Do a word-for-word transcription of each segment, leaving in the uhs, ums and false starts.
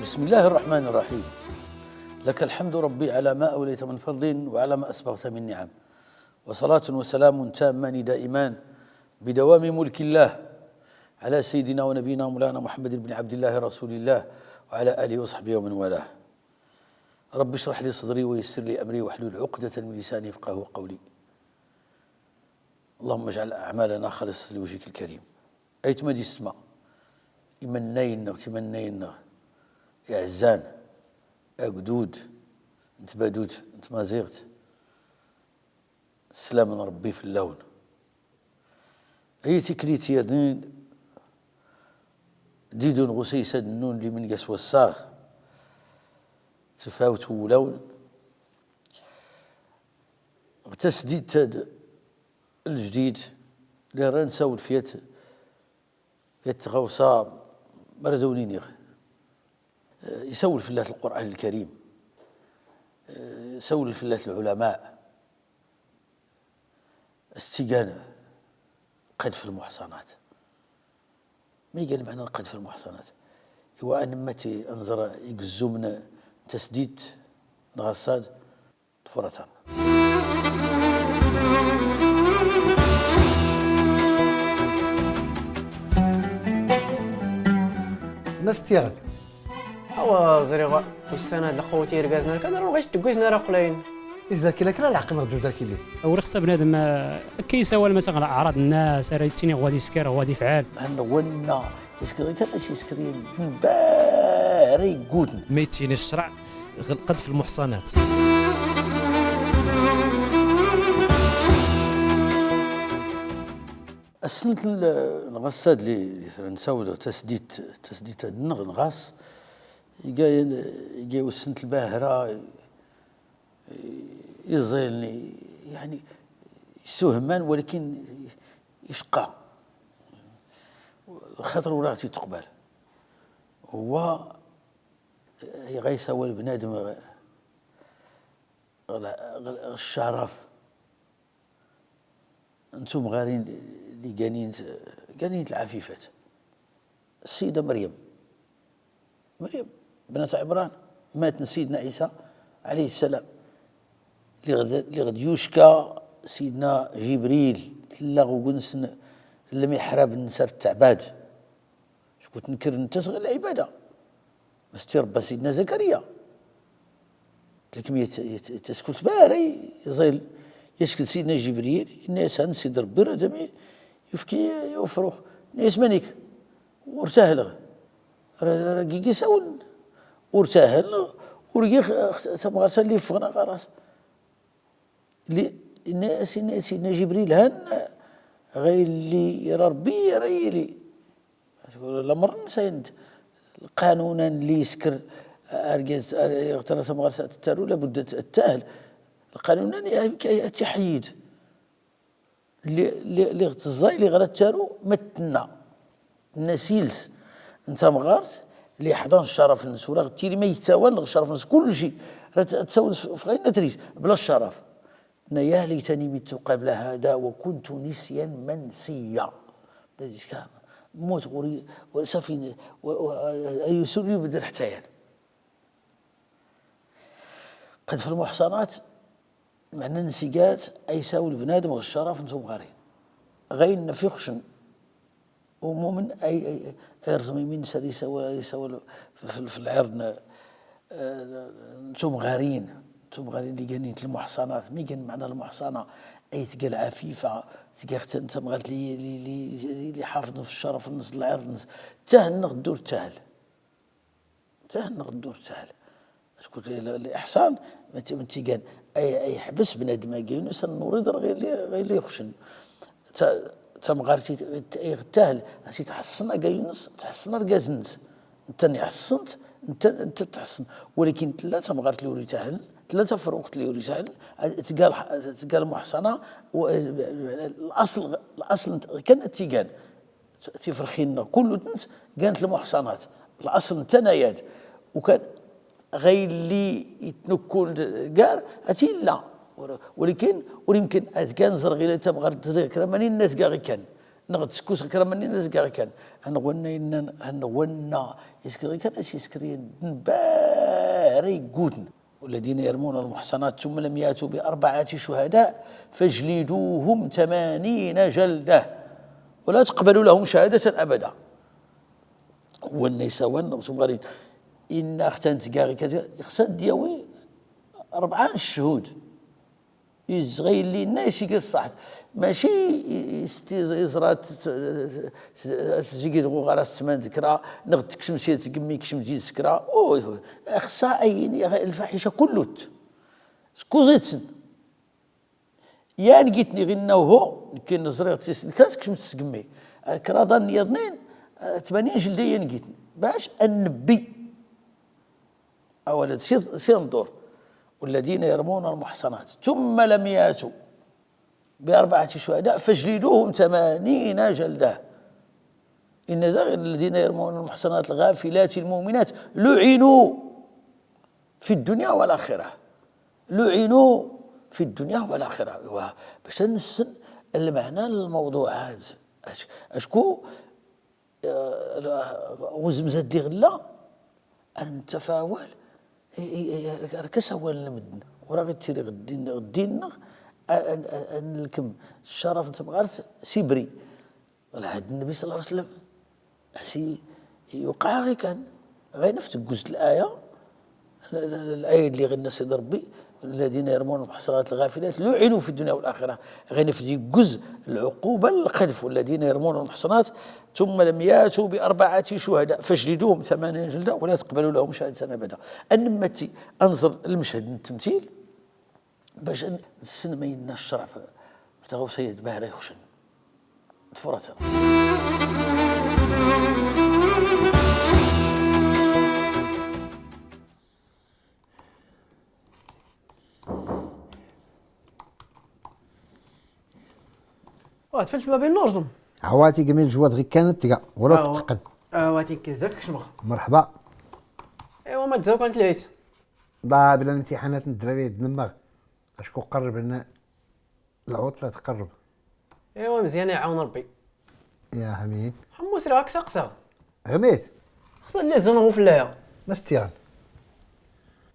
بسم الله الرحمن الرحيم. لك الحمد ربي على ما أوليت من فضل وعلى ما أسبغت من نعم. وصلاة وسلام تامان دائمان بدوام ملك الله على سيدنا ونبينا مولانا محمد بن عبد الله رسول الله وعلى آله وصحبه ومن والاه. رب اشرح لي صدري ويسر لي أمري واحلل عقدة من لساني يفقهوا قولي. اللهم اجعل أعمالنا خالصة لوجهك الكريم. Aytma d yessetma, imennayen-nneɣ, timennayin-nneɣ, iɛezzan, agdud n tbadut n tmaziɣt, sslam n Ṛebbi fell-awen. Ay tiklit yaḍnin, didun ɣ usaysad-nnun limen gas wassaɣ, tafawt n wulawen, ɣ tasdidt-ad ljdid, li ra nsawel f yat, f yat tɣawsa, ma rad awen-iniɣ. Eh, isawel fell-at Lqur'an Lkarim, eh, isawel fell-at lɛulama, as-tt-igan qadf lmuḥṣanat. Ma igan lmeɛna n qadf lmuḥṣanat? Iwa ad nemmati ad nẓer igzum n tasdidt n tɣawsa-d. Tfuratan. Mass Tiɣel. Awa, ẓriɣ ussan-a d lqewt n yirgazen, kan ur bɣiɣ ad ddeggizen ara qlayen. Izerkil akk lɛeql neɣ d uzerkil-ik? Ur ixṣa bnadem, eh, akka isawal, masalan, ɣer aɛraḍ nnas, ara yettini ɣwad isker, ɣwad ifɛal. Mɛna wanna isker kan as isker n bara igguten. Ma yettini ccreɛ ɣ lqadf lmuḥṣanat. Asnelt n, n ɣassad li, li tra nsawel tasdidt, tasdidt-ad-nneɣ n ɣass, iga, iga usnelt bahra, iẓilni, yeɛni, yessuhman, walakin icqa. Lxaṭer ur aɣ-t-id-teqbal. Huwa, iɣa isawal bnadem ɣ, ɣ, ɣ, ɣ ccaraf n tumɣarin li ganint, ganint lɛafifat. Ssida Meryem, Meryem bnat Ɛemran, mat n Sidna Ɛisa ɛalayhi ssalam, li ɣ d, li ɣ d-yucka Sidna Jibril, tella ɣ ugens n lmiḥrab-nnes ar tettɛbad. Acku tnekr netta s ɣir lɛibada. Mas tirebba Sidna Zakariya. Tlkem yat, yat, yat taskuft bahra iẓil, yack-d Sidna Jibril, inna-yas: han Sidi Rebbi rad am yefk i ufrux. Inna-yas: manik? Ur tahleɣ. Ra, ra gigi sawlen. Ur tahleɣ, ur giɣ tamɣart-a lli yeffɣen ɣer-as. Li, inna-yas, inna-yas Sidna Jibril: han ɣa illi ira Rebbi, ira yili. Lamer nsayn lqanunan lli isker argaz, ar, ɣ tra tamɣart ad taru, labud ad, ad tahl. Lqanunan ad, ad tiḥeyyid. Li, li, li ɣ tẓẓay, li ɣ ra taru, ma tenna. Tenna s iles n tamɣart, li iḥḍan ccaraf-nnes, ula ɣ tili ma yettawal ɣ ccaraf-nnes, kulci, ra t-, ad tawen f, f ɣayen ad tris, bla ccaraf. Tenna: يا ليتني مت قبل هذا وكنت نسيا منسيا. Mmut ɣur-i, safi, wa, wa, ay usul yubder ḥetta yan. Qadf lmuḥṣanat, meɛna-nnes iga-t, ay isawel bnadem ɣ ccaraf n tumɣarin. Ɣayen n f ixcen. Umumen ay, ay, ay rẓem imi-nnes ar isawal, ar isawal f, f, f lɛirḍ n, eh, n tumɣarin, tumɣarin li ganint lmuḥṣanat. Ma igan meɛna lmuḥṣana? Ay tga lɛafifa, tga ɣ-, tamɣart li, li, li, li ḥafḍen f ccaraf-nnes d lɛirḍ-nnes. Tahl neɣ ur tahl? Tahl neɣ ur tahl? Acku l, l, liḥṣan, ma t, ma t-igan ay, ay iḥbes bnadem agayyu-nnes ad nuriḍ ɣ illi, ɣ illi ixcen. Ta, tamɣart i, i, i tahl, ad t-tḥeṣṣen agayyu-nnes, tḥeṣṣen argaz-nnes. Nettan iḥeṣṣen-t, nettan, nettan tḥeṣṣen. Walakin tella tamɣart li ur itahlen, tella tafruxt li ur itahlen, tga lḥ, tga lmuḥṣana, u, laṣel, laṣel kan ad t-igan. Tifrxin-nneɣ kullunt gant lmuḥṣanat. Laṣel n tanayad. Ukan ɣay lli itnukkun gar, ad t-illa. Walakin ur imkin ad kan ẓer ɣila tamɣart ẓriɣ kra mani nna tga ɣikan. Neɣ d skus ɣ kra mani n zgaɣ kan. Anɣwanna innan, anɣwanna iskri kan, as iskri n bari guten. والذين يرمون المحصنات ثم لم يأتوا بأربعة شهداء فاجلدوهم ثمانين جلدة ولا تقبلوا لهم شهادة أبدا. Wanna isawan neɣ tumɣarin, inna xtan tgaɣi kaza, ixsa d yawi rebɛa n cchud. Izɣa yelli-nna isiga ṣṣaḥt. Mačči i-, isti-, iẓra t-, t-, t-, tizigit ɣuɣar as-tman d kra, neɣ tekcem s yat tgemmi, kcem d yid-s kra. Oh, ixsa ayen, lfaḥica kullut. Skuẓ-ittn. Yan gitni ɣinna uhu, nekkin ẓriɣ tis-, kra tekcem s tgemmi. Kraḍa n yaḍnin, tmanyin jelda yan gitni. Bac ad nebbi. Awal ad si-, si nḍur. والذين يرمون المحصنات ثم لم يأتوا بأربعة شهداء فاجلدوهم ثمانين جلدة. إن الذين يرمون المحصنات الغافلات المؤمنات لعنوا في الدنيا والآخرة. لعنوا في الدنيا والآخرة. Wa, bac ad nessen lmeɛna n lmawḍuɛat. Ac-, acku eh, la, uzemz ad d-iɣella, ad nettaf awal, i, i, i, ar kas awal n medden. Ur aɣ-ittiri ɣ ddin, ɣ ddin-nneɣ, a, a, a, ad nlkem ccaraf n temɣart s ibri. Lɛahd n Nnbi صلى الله عليه وسلم, asi yuqeɛ ɣi kan, ɣay naf tegguz laya, L-, l-, l-, الآية اللي غنى سيدي ربي: "الذين يرمون المحصنات الغافلات لعنوا في الدنيا والآخرة". غنى في دي جزء العقوبة للقذف: "والذين يرمون المحصنات ثم لم يأتوا بأربعة شهداء فاجلدوهم ثمانين جلدة ولا تقبلوا لهم شهادة أبدا". أنمتي أنظر المشهد من التمثيل، باش ن-، نسن ما يناش الشرع ف-، في تغوصية بحر يخشن. تفرج. واه، تفلت بابي النورزم. عواتي جميل جواد غي كانت تقع، ولا آه، كتقن. آه، واتي كيزدك شمخ. مرحبا. ايوا، ما تزوق انت ليت. ضا بلا امتحانات الدراري دنماغ. اشكو قرب لنا العطلة تقرب. ايوا مزيان، يعاون ربي. يا حميد. حموس راك سقسا. غميت. خذ لي زنغو في الله. ما استيغل.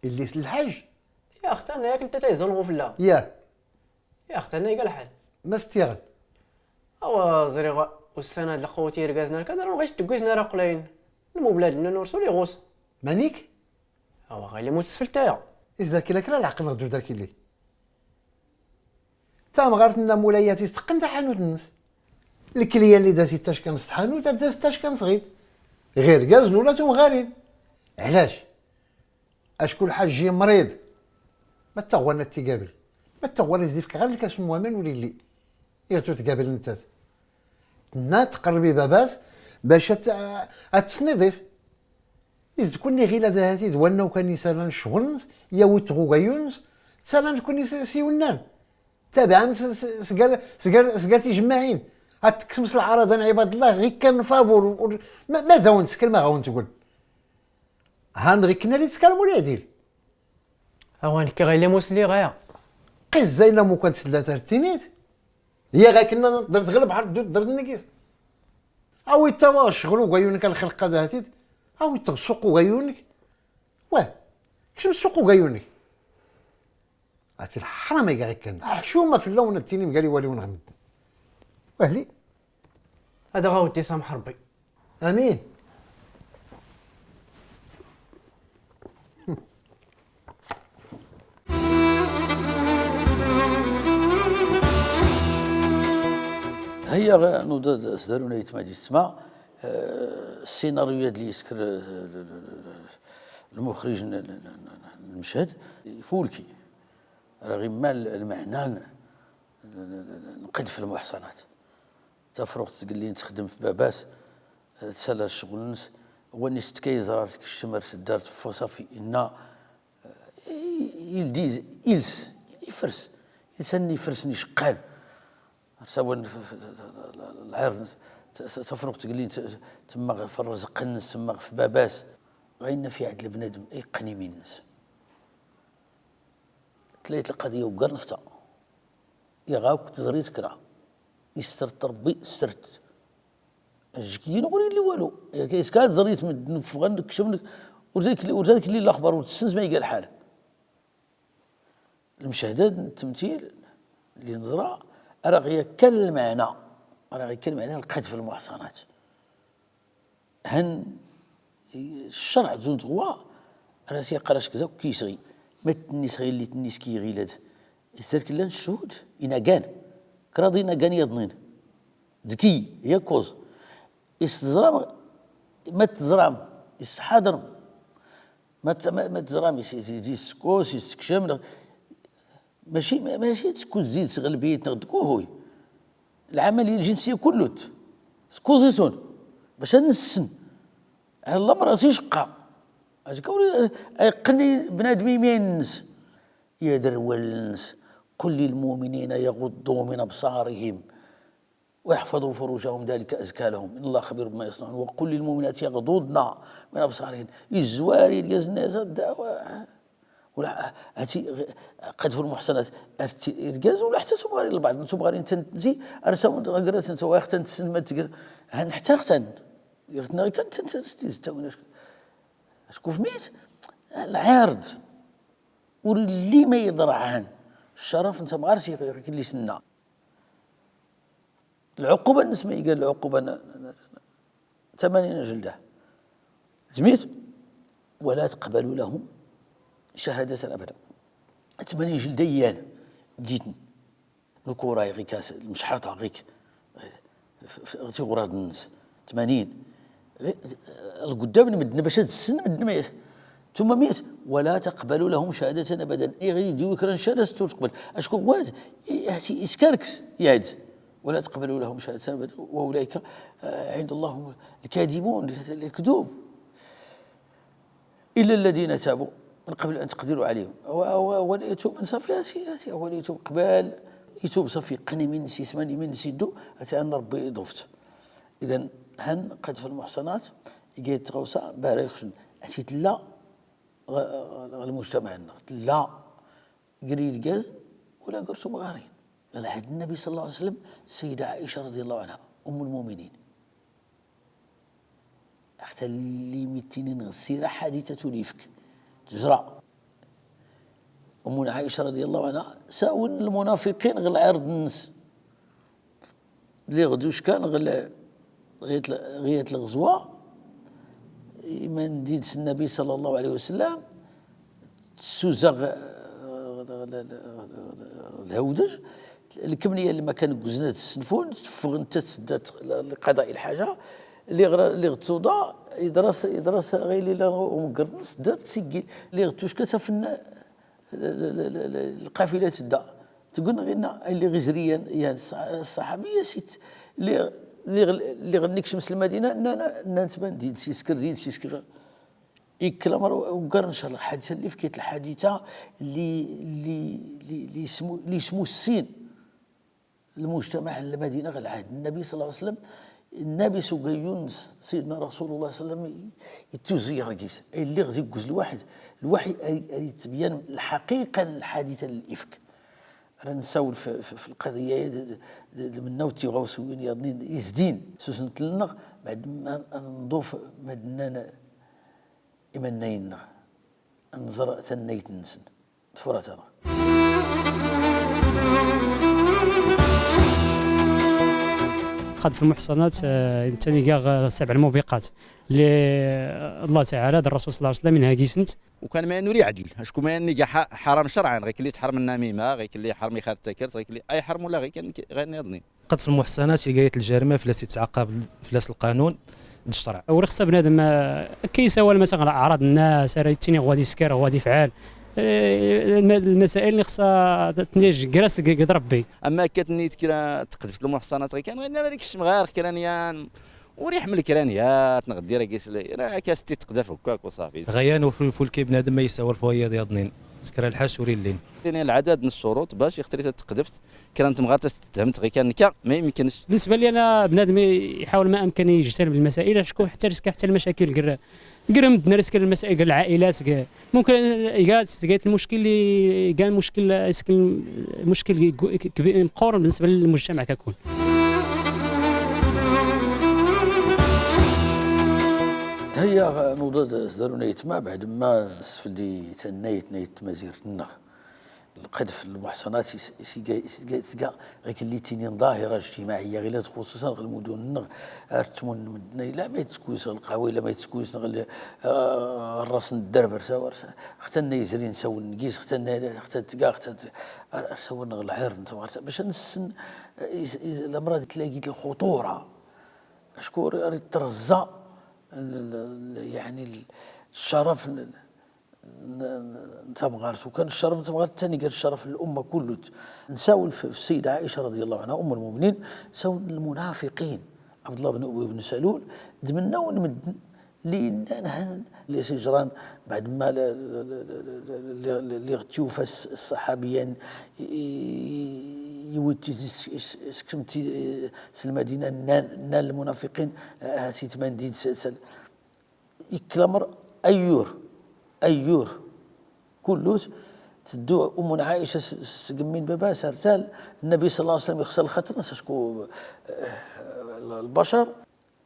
اللي الحاج. يا اخت انا ياك انت تيزنغو في الله. يا. يا اخت انا يقال الحال. ما استيغل. اوا زريغ والسنة لقوتي رقازنا كذا، ما بغيتش تقوزنا راه قليل. المبلاد لنا نورسو لي غوص. مانيك؟ اوا غير اللي موت سفلتايا. إز داك إلا كرا العقل غدو داك اللي. تا مغارت لنا مولاياتي تقن تا حانوت الناس. الكليان اللي دازي تاش كان ست حانوت، داز تاش كان صغير. غير كازن ولا توم غارين. علاش؟ أشكون حاج جي مريض؟ ما تغوانا تيقابل. ما تغوانا يزيفك غير الكاس موامان وليلي. يغتو تقابل نتات. نا تقربي باباس باش ات-، اتسنيضيف. إذ كوني غيلا ذهاتي دوانا وكان يسالن شغلنس، يا ويتغو غيونس، تسالن كوني س-، سيونان. تابعا س-، س-، سقال، سقال، سقال تيجمعين. هاتكسمس العرض عباد الله، غي كان فابور، و-، ما، ما داون تسكر، ما غاون تقول. هاند غي كنا لي تسكر مولاي ديل. اوان كي غيلي موسلي غايا. قيس زينا مو كانت سلا ترتينيت. هي غا كنا درت غير البحر، درت، درت النقيس. أوي توا شغلو غيونك الخلقة ذاتي. أوي تغسوق غيونك. واه. كشم السوق غيونك. هاتي الحرام يا غير كان. حشومة في اللون التيني مقالي والي ونغمد. وهلي. هذا غاودي سامح ربي. آمين. هيا غ-، نوض سدارون يتما دي السما، آه، السيناريو اللي يسكر، آه، المخرج ن-، ن-، ن-، ن-، المشهد يفولكي. راه غير مال المعنى ن-، ن-، ن-، نقد في المحصنات. تفرغت تقول لي نتخدم في باباس، آه، تسالى الشغل نس، وني ست كاي زرار تكشمر سدار تفو صافي إنا، آه، يلدي إلس، يفرس، إنسان يفرس نشقال. سوان ف-، ف-، العرض، ت-، ت-، تفرغت تقول لي ت-، تما في الرزق نس، تما في باباس. غينا في عدل بنادم، إي قني من نس. تلاقيت القضية وقرنختا. يا غاوك تزريت كرا. يسترت ربي، استرت. Ajkiyin ur illi walu. Iska tẓriḍ medden ffɣen, kecmen, ur dak, ur dak illi laxbar, ur tessens ma iga lḥal. Lmeched-a n ttemtil li neẓra, ara ɣ-yakkan lmeɛna, ara ɣ-yakkan lmeɛna n lqadf lmuḥṣanat. Han ccerɛ zun tɣwa, ara s-yaqqar acku zakk ki yesɣi. Ma tennis ɣilli tennis ki ɣilad. Is-, ar kellan ccuhud, inagan. Kraḍ inagan yaḍnin. Dki, yakkuẓ. Is teẓram, ma teẓram, is tḥadrem. Ma t-, ma, ma teẓram, is, is, is, is tsekkus, is tekcem, mačči, mačči tkuzi tesɣelbit neɣ tkuhuy. Lɛamalya ljinsiya kullut. Tkuzi-tun. Bac ad nessen. Ɛla lamra s icqqa. Azekka ur i-, ay qqen i bnadem imi-nnes. Yader wallen-nnes. قل للمؤمنين يغضوا من أبصارهم ويحفظوا فروجهم ذلك أزكى لهم إن الله خبير بما يصنعون وقل للمؤمنات يغضضن من أبصارهن. Izwar irgazen-nni ad ddawa. Wala, hati, qadf lmuḥṣanat, ar t-, irgazen wala ḥtta tumɣarin lbaɛḍ n tumɣarin tanti, ar sawen ɣ-grat-nt, wa ɣ-tent-, ma tg-, han ḥtta ɣ-tan, irtna kan tent-, tent-, tent-, tent-, acku fmit, lɛirḍ, ur illi ma iḍerɛan, ccerf n temɣart i, i, i illi s-nenna. Lɛuquba-nnes ma iga lɛuquba n, n, n, ثمانين جلدة. Zmit, ولا تقبلوا لهم شهادة أبدا. Tmanyin jelda yan, giten. Nukura ɣik as-, lmecḥaṭa ɣik. F-, f-, tiɣraḍ-nnes. Tmanyin. Ɣi-, lguddam n medden bac ad ssen medden ma, tumma mit, ولا تقبلوا لهم شهادة أبدا. Iɣi di wikran cahada s tur teqbel. Acku wad, i-, hati iskarkes, yad. ولا تقبلوا لهم شهادة أبدا وأولئك, آه، عند الله هم الكاذبون, الكذوب. إلا الذين تابوا من قبل أن تقدروا عليهم. هو, هو, هو اللي يتوب من صافي، هاتي, هاتي, هو اللي يتوب قبل, يتوب صافي, قني من سي سماني من سي دو, هاتي أن ربي يضفت. إذن هن قذف المحصنات, يجي تغوصا, بارك شن, هاتي تلا, غ-، غ-، المجتمع عندنا. تلا, قري الجزم ولا قرصو مغارين. على عهد النبي صلى الله عليه وسلم، السيدة عائشة رضي الله عنها، أم المؤمنين. أختها اللي ميتينين السيرة حادثة الإفك. تجرى. أمنا عائشة رضي الله عنها، ساون المنافقين غير عرض الناس. Lliɣ d uckan ɣ-, ɣ-, ɣ-, ɣ-, lɣezwa, iman d ids Nnabi ṣalla Llahu ɛalayhi wa sallam, tsuzaɣ, ɣ-, ɣ-, ɣ-, ɣ-, lhawdej, lkemniya lmakan n uzna d ssenfun, teffeɣ netta tedda t-, l-, lqada lḥaja, lliɣ ra-, lliɣ tsuḍa, iḍras, iḍras ɣayli la umger-nnes, ddart sigi, lliɣ d tucka tafenna, l-, l-, lqafila tedda. Teggun ɣinna, ay lliɣ izriyan, yan ṣṣa-, ṣṣaḥabiya sit, lliɣ, lliɣ, lliɣ nnikcem s lmadina, nnan, nnan tban di, d sisker, di, d sisker. Ikk lamar uggar, ncallah, lḥadita lli fkit lḥadita lli, lli, lli, lli ismu-, lli ismussin lmujtamaɛ n lmadina ɣ lɛahd Nnabi ṣalla Llahu ɛalayhi wa sallam, Nnabi s ugayyu-nnes, Sidna Rasulullah ṣalla Llahu ɛalayhi wa sallam, i-, ittuẓẓi ɣer gis. Ay lliɣ di gguz lwaḥid, lwaḥi ay, ay ittebyan lḥaqiqa n lḥadita n lifk. Ra nsawel f, f, f lqadiya d, d, d, d menna u tiɣawsiwin yaḍnin izdin s usentel-nneɣ, bɛed ma, ma nḍuf ma d-nnan imannayen-nneɣ, nẓer tannayt-nsen. Tfura tama. Qadf lmuḥṣanat, eh, netta iga ɣ sebɛ lmubiqat lli, eh, Allah taɛala d Rrasul ṣalla Llahu ɛalayhi wa sallam inha gisent. Ukan ma yan ur iɛdel, acku ma yan iga ḥa-, ḥaram cerɛan, ɣikelli tḥerm nnamima, ɣikelli ḥerm ixar takert, ɣikelli ay ḥerm ula ɣikan k-, ɣir nniḍnin. Qadf lmuḥṣanat iga yat ljarima flas ittɛaqab flas lqanun d ccerɛ. Ur ixṣa bnadem, eh, akka isawal masa ɣ aɛraḍ nnas, ara ittini ɣwad isker, ɣwad ifɛal. Eh, lma-, lmasail nni xṣa tnij gras g, g Rebbi. Amma akka tnit kra tqdft lmuḥṣanat ɣikan, ɣir nna malik ccem ɣar kra n yan, ur iḥmel kra n yat, neɣ ddir agi s-, ra akka s-t-tqdaf hukak u ṣafi. Ɣayan ufulki bnadem ma isawal f wayaḍ yaḍnin. S kra lḥac ur illin. Tini lɛadad n ccuruṭ bac ixtri taqdft, kra n temɣart as-tefhemt ɣikan nekka, ma yemkenc. Binisba li ana bnadem iḥawel ma amkan yejtaneb lmasail, acku ḥtta riska ḥtta lmacakil gr-, gr medden, riska lmasail gr lɛailat, gr-, mumkin iga tgayt lmuckil li, iga muckil, iskil muckil kbi-, mqur binisba lilmujtamaɛ kakul. Ya, nuḍa-d s darun aytma, beɛd ma nsfldi tannayt n ayt tmazirt-nneɣ. Lqadf n lmuḥṣanat is-, is-, iga, is-, iga, is-, iga ɣikelli ttinin ḍahira ijtimaɛiyya, ɣilad xuṣuṣan ɣ lmudun-nneɣ, ar ttmun medden, illa ma ittkuyis ɣ lqahwa, illa ma ittkuyis ɣ l-, ah, ɣ rras n dderb, ar sa, ar sa, xtanna izrin sawen gis, xtanna, xtanna tga, xtanna, ar, ar sawen ɣ lɛirḍ n tmɣart, bac ad nessen, eh, is-, is-, lamrad tlagit lxuṭura. Acku ur, ur ittreẓẓa l-, l-, l-, yeɛni l-, cceref n, n, n tamɣart. Ukan cceref n tamɣart, tani qal cceref n lumma kullut. Nsawel f, f Ssida Ɛica radi Allahu ɛanha, Umm lmuminin, nsawel n lmunafiqin. Ɛebdullah ben Ubay ben Salul, d mennawen medden li nnan han, li s-iǧran, beɛd ma l-, l-, li ɣ-t-yufa s-, ṣṣaḥabi-yan, i, i, iwwi-t s-, s-, s-, s-, s Lmadina, nnan, nnan lmunafiqin, ah, si tmandin s-, s-, ikk lamer ayyur, ayyur, kullut, teddu Ummuna Ɛica s-, s-, seg mmi n baba-s ar tal, Nnabi ṣalla Llahu ɛalayhi wa sallam ixṣa lxaṭer-nnes, acku, eh, lbacar,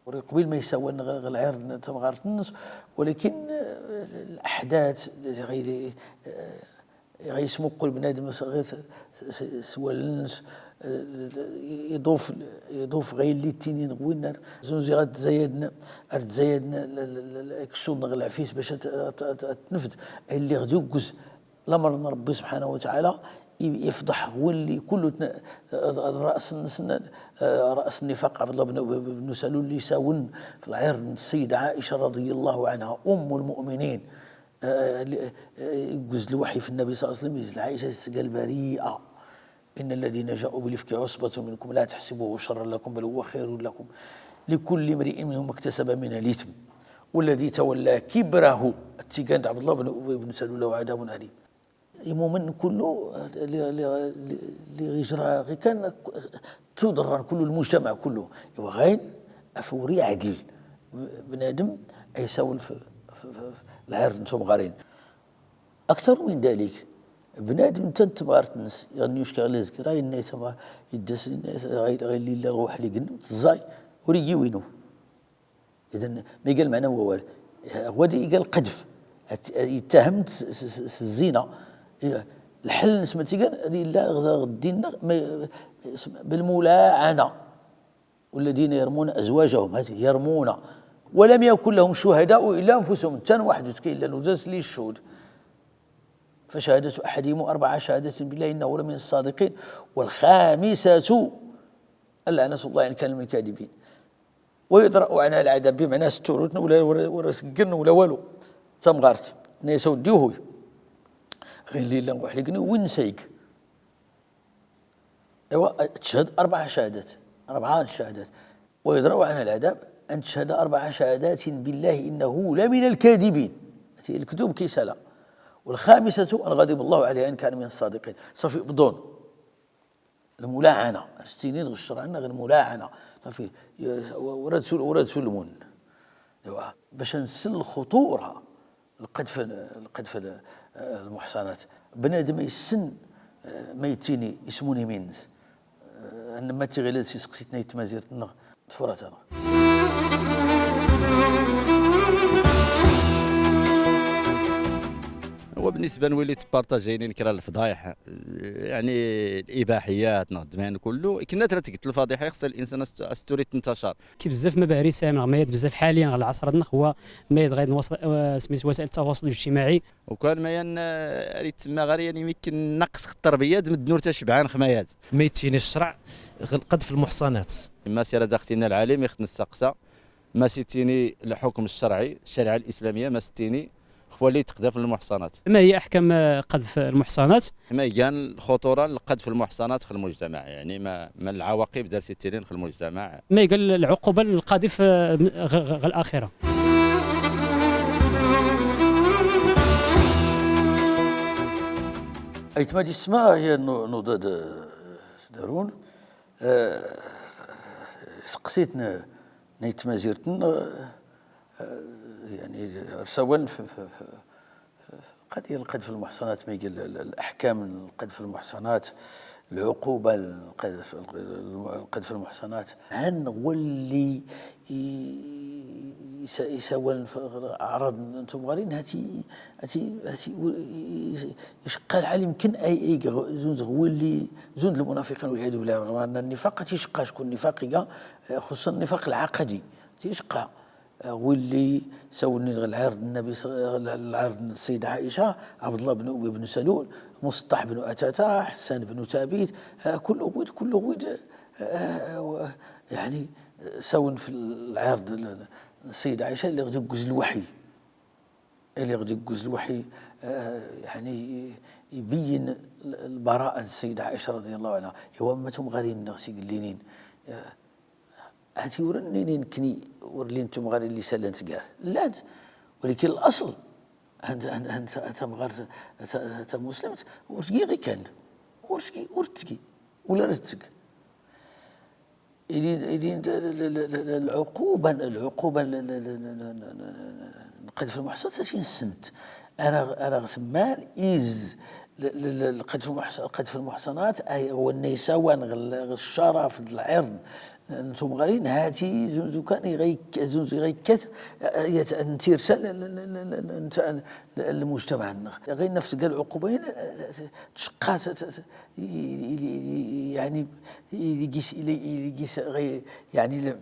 ur iqbil ma isawal ɣ, ɣ lɛirḍ n tamɣart-nnes, walakin, eh, laḥdat, ɣi, eh, ɣa yesmuqul bnadem s, ɣir s, s, s, s wallen-nnes, eh, iḍuf, iḍuf ɣa yelli ttinin ɣ winna, zunziɣ ad tzayadn, ad tzayadn, l, l, l, l, ikccuḍ n ɣ lɛfis bac ad, ad, ad, ad tnefd, ay lliɣ d uggez, lamer n Ṛebbi subḥanahu wa taɛala, i, ifḍeḥ ɣ wulli kullu tn, ad, ad raṣ-nnes, eh, raṣ nnifaq, Ɛebdullah ben, ben, ben Salul, li sawen f lɛirḍ n Ssida Ɛica radi Allahu ɛanha, Umm lmuminin. Eh, li, eh, igguz lwaḥyi f Nnabi ṣalla Llahu ɛalayhi wa sallam, izla Ɛica, tga lbari'a. إن الذين جاءوا بالإفك عصبة منكم لا تحسبوه شرا لكم بل هو خير لكم لكل امرئ منهم ما اكتسب من الإثم والذي تولى كبره, tigand Ɛebdullah ben Ubay ben Salul, lahu عذاب أليم. Imumen kullu, li, li, li, li ɣ ijra ɣi kan, tuḍerran kullu lmujtamaɛ kullu. Iwa ɣayen, af ur iɛdel bnadem a isawel f, f, f, f lɛirḍ n tumɣarin. Aktar min dalik, bnadem netta n temɣart-nnes, iɣ n yucka ɣ lezkra, inna-yas, idda-s, inna-yas, ɣa, ɣa yelli illa ɣ uḥlig-nnem, teẓẓay, ur igi winu. Idan, ma iga lmeɛna n wawal, ɣ wadi iga lqedf, at, yettahem s, s, s, s zzina. Lḥell-nnes ma tt-igan, illa ɣ, ɣ ddin-nneɣ, ma, بالملاعنة. والذين يرمون أزواجهم, هذه يرمون, ولم يكن لهم شهداء إلا أنفسهم, netta weḥd-s, ur illa nuda-s li ccuhud. فشهادة أحدهم أربع شهادات بالله إنه لمن الصادقين والخامسة أن لعنة الله إن كان من الكاذبين. ويدرأ عنها العذاب, bimɛna s turut, ula, ula, ula seggen, ula walu. Tamɣart, nna-yas a wdi uhuy. Ɣilli illa ɣ uḥlig-nni, win sayg. Iwa, tchad أربع شهادات, أربع شهادات. ويدرأ عنها العذاب أن تشهد أربع شهادات بالله إنه لمن الكاذبين. Lkdub kisala. والخامسة أن غضب الله عليها إن كان من الصادقين. Ṣafi, bḍun. Lmulaɛana, ar s-ttinin ɣ ccṛeɛ-nneɣ lmulaɛana. Ṣafi, ur ad sul-, ur ad sulmun. Iwa, bac ad nsel lxuṭura, lqedf, lqedf, eh, lmuḥṣanat. Bnadem a issen, eh, ma ittini ismun imi-nnes. Eh, ma tiɣilat s iseqsiten ay tmazirt-nneɣ, tfura-t-aneɣ. هو بالنسبة نولي تبارطاجيني نكرا الفضايح، يعني الإباحيات، نغ دمان كله. كنا ترى تقتل الفضيحة، خص الإنسان أست-، أستوري تنتشر. كي بزاف ما باري سامع، ما يد بزاف حاليا على العصر، نخ هو ما يد غير نواصل، آه، سميت وسائل التواصل الاجتماعي. وكان ما ين-، آه، ريت ما غير يعني يمكن نقص التربية، دم الدنور تشبعان خمايات. ما يتيني الشرع غير القذف المحصنات. ما سير داختنا العالم يخت نسقسا. ما ستيني الحكم الشرعي، الشريعة الإسلامية، ما ستيني خو اللي تقذف المحصنات. ما هي أحكام، آه، قذف المحصنات؟ ما يقان الخطورة لقذف المحصنات في المجتمع، يعني ما، ما العواقب دار ستينين في المجتمع؟ ما يقال العقوبة للقاذف، آه، غ-، غ-، غ-، الآخرة؟ Aytma d yessma, ya nu-, nuḍa-d, eh, s darun, eh, s-, s-, seqsit n-, n ayt tmazirt-nneɣ, eh, eh, يعني, ar sawalen f, f, f, f, f القضية, القذف المحصنات, ma iga l-, l-, الأحكام, القذف المحصنات, العقوبة, القذف, القذف المحصنات. Han ɣ walli i, i, يساون في أعراض نتوما غارين، هاتي، هاتي، هاتي، يشقى العالم كن أي، أي غ-، زوج غولي، زوج المنافقين والعياذ بالله، رغم أن النفاق تيشقى شكون نفاق، خصوصًا النفاق العقدي، تيشقى. آه، واللي ساوني العرض النبي ص-، العرض السيدة عائشة، عبد الله بن أبي بن سلول، مصطح بن أتاتة، حسان بن ثابت، آه، كل غويد، كل غويد، آه، و-، يعني، آه، ساون في العرض ال-، السيدة عائشة اللي غادي يجوز الوحي، اللي غادي يجوز الوحي، آه، يعني، يبين ال-، البراءة السيدة عائشة رضي الله عنها. إوا ما تمغارين نغسي قلينين، آه، هاتي ورني نين كني ورلين تمغاري اللي سالنت كار. لا، ولكن الأصل، هن، هن، هن، ت-، تمغار، ت-، ت-، مسلمت، ورتقي غي كان. ورتقي، ورتقي. ولا رتق. إلين، إلين د-، ل-، ل-، ل-، ل-، العقوبة، العقوبة ل-، ل-، ل-، ل-، ل-، ل-، القذف المحصن ثلاثين سنت. أنا، أنا غثمان إز ل-، ل-، ل-، القذف المحص-، القذف المحصنات، أي هو النيسوان غل-، غ الشرف د العرض. نتوما غارين هاتي زوزو كان يغيك-، زوزو يغيكت، آه، يت-، نتيرسل ل-، ل-، ل-، ل-، نت-، ل-، المجتمع النغ. غير نفس قال العقوبين، آه، تشقى، ت-، ت-، ت-، ي-، ي-، ي-، يعني، يلقيس، يلقيس غي-، يعني، ل-،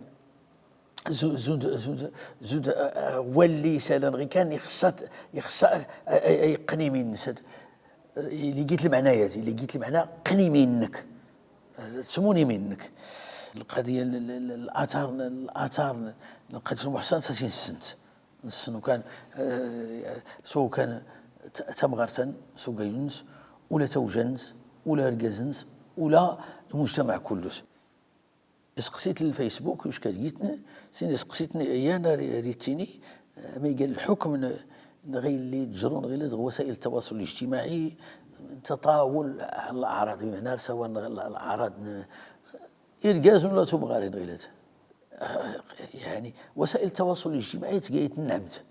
زو-، زود، زود، زود، آه، آه، ولي سالن غي كان يخصت، يخص، آه، آه، آه، يقني من نسد. آه، اللي قلت المعنى ياتي، اللي قلت المعنى قني منك. آه، تسموني منك. القضية ال-، ال-، ال-، الآثار، الآثار، القذف المحصن ثلاثين سنت. نسنو كان، آه، سو كان ت-، تمغرتن، سو قيونس، ولا توجنس، ولا رقزنس، ولا المجتمع كله. سقسيت الفيسبوك واش كتجيتني، سين سقسيتني ايانا ري-، ريتيني، آه، ما يقال الحكم ن-، نغي اللي تجرون غير وسائل التواصل الاجتماعي، تطاول على الاعراض، بمعنى سواء ال-، الاعراض ن-، ارقاز ولا تمغارين غيلات. آه، يعني وسائل التواصل الاجتماعي تقايت نعمت.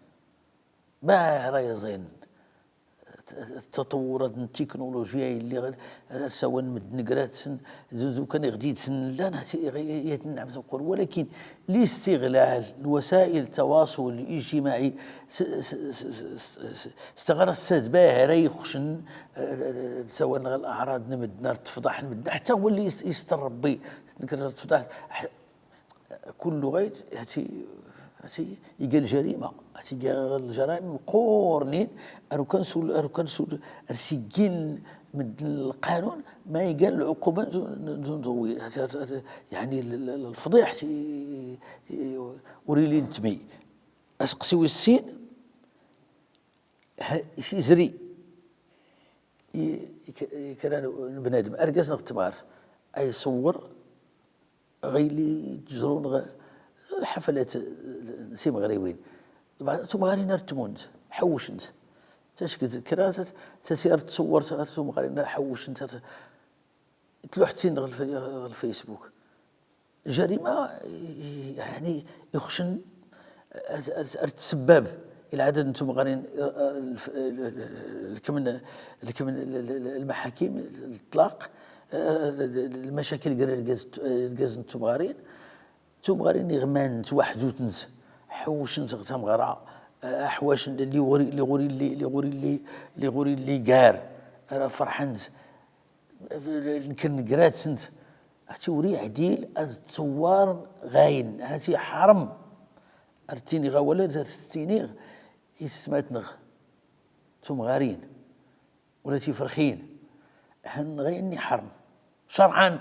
باه راه يزين. التطورات التكنولوجية اللي غ-، سواء مدن قراتسن، زو-، زو كان يغدي يتسن، لا، نعم، تقول، ولكن الاستغلال لوسائل التواصل الاجتماعي س-، س-، استغرى السد باه راه يخشن، آه، سواء الأعراض نمدنا، تفضح نمدنا، حتى هو اللي يس-، يستر ربي. نكرر تفضح، ح-، كل غايت هاتي، هاتي يقال جريمة، هاتي يقال الجرائم مقورنين، أركان سول، أركان سول، أرسيقين من القانون ما يقال العقوبة نزو-، نزو-، نزوي. هاتي، هاتي، هاتي، يعني ال-، ال-، ال-، الفضيح تي-، وريلي نتمي. أسقسي ويسين، ه-، شي زري. ي-، يك-، يكران بنادم، أرقص نغ تمار. أي صور، غيلي تجرون غ-، الحفلات، سي مغربين. بعد، انتم غارين رتمونت، حوشنت. تشكد كرا، تسير تصور، انتم غارين حوشنت. تلوحتين غ الف-، غ الفيسبوك. جريمة، يعني، يخشن، أر-، أر-، أر تسبب. إلى عدد انتم غارين، أر-، أر-، الف-، ال-، ال-، الكمن، الكمن ال-، ال-، ال-، المحاكم، الطلاق، أر-، ال-، ال-، المشاكل قرا الجاز، الجاز انتم غارين. انتم غارين يغمان توحدوتنت، حوشنت غتام غرا، أحواشن اللي غوري، اللي غوري، اللي، اللي غوري، اللي، اللي غوري، اللي قار، أر فرحنت. نكن قرات سنت. هاتي وري عديل، أز تصوار غاين. هاتي حرم. أرتيني غا ولا أرتيني غ-، يسماتنغ. توم غارين. ولا تيفرخين. هن غاين حرم. شرعا.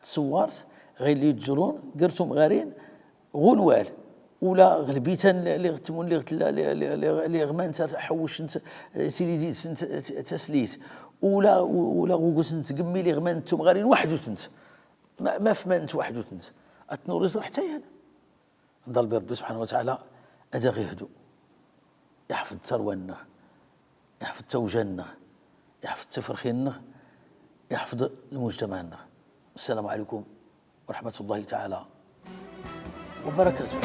تصورت غير اللي يتجرون، قرتهم غارين، غنوال. ولا غلبيتان اللي غتمون، اللي غت-، اللي، اللي، اللي، اللي غمان تر-، حوش انت، سيدي دي سنت، تسليت. ولا، ولا غوغوس انت قمي اللي غمان انتم غارين وحدو تنت. ما، ما فمان انت وحدو تنت. اتنوريز راه حتى يعني. نضل بربي سبحانه وتعالى أدا غيهدو. يحفظ ثرواننا، يحفظ توجاننا، يحفظ تفرخيننا، يحفظ المجتمعنا. السلام عليكم ورحمة الله تعالى وبركاته.